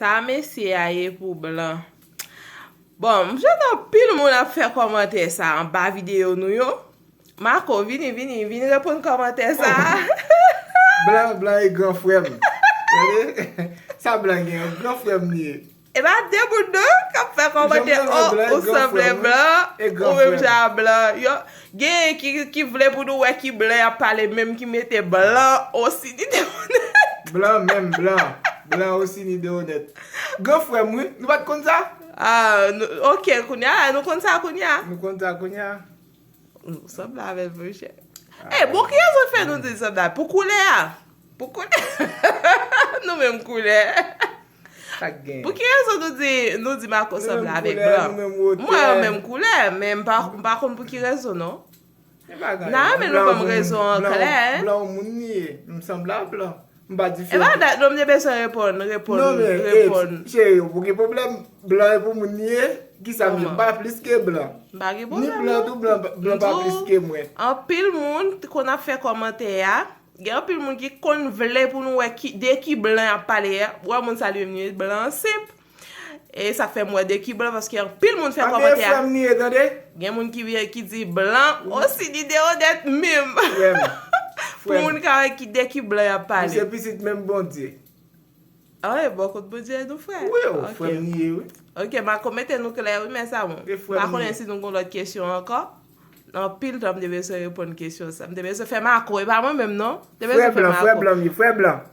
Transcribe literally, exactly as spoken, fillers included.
Sa mesye a ye pou blan. Bon, m jwenn anpil moun ap fè kòmantè sa anba videyo nou yo. Marco, vini, vini, vini reponn kòmantè sa. Blan, blan e gran frè m. Tande? Sa blan gen, gran frè m li ye. E pa de moun non k ap fè kòmantè, oh, ou sanble blan, ou menm jan a blan. Yo, gen ki, ki vle pou nou wè ki blan y ap pale menm ki mete blan osi ni de onèt. Blan menm, blan. Blan osi ni de onèt. Gran frè m wi, nou pa t konn sa? Ah, ok, kounye a, nou konn sa kounye a. Nou konn sa kounye a. Nou sanble avè l monchè. E bon, ki rezon fè nou di l sanble pou koulè a? Pou koulè. Nou menm koulè. Sa k gen? Pou ki rezon nou di nou di Marco sanble avèk blan? Mwen menm koulè, men m pa, m pa konn pou ki rezon non. N a renmen nou ban m rezon an klè. Blan yon moun li ye. M sanble a blan. M pa diferan. E pa dat non, m te bezwen reponn, reponn, reponn. Cheri, ou gen pwoblèm? Blan e pou moun li ye. Kisa m ye? M pa plis ke blan. M pa gen pwoblèm. Ni blan tou, blan pa plis ke mwen. Anpil moun konn ap fè kòmantè a. Gen anpil moun ki konn vle pou nou wè ki, de ki blan y ap pale a. Wè moun sa li menm li blan senp. E sa k fè m wè de ki blan paske anpil moun fè kòmantè a. Frè m li ye tande. Gen moun ki vye ki di blan osi ni de onèt menm. Pou moun ka wè ki de ki blan y ap pale. Se pitit menm Bondye. Ah, e bò kot Bondye nou frè. Wi, frè m li ye wi. Ok, Marco mete nou klè wi, mè sa bon. Pa konnen si nou gon lòt kesyon ankò. Anpil tan m te bezwen reponn kesyon sa. M te bezwen fè Marco, e pa mwen menm non. M te bezwen fè Marco. Frè blan, frè blan, frè blan.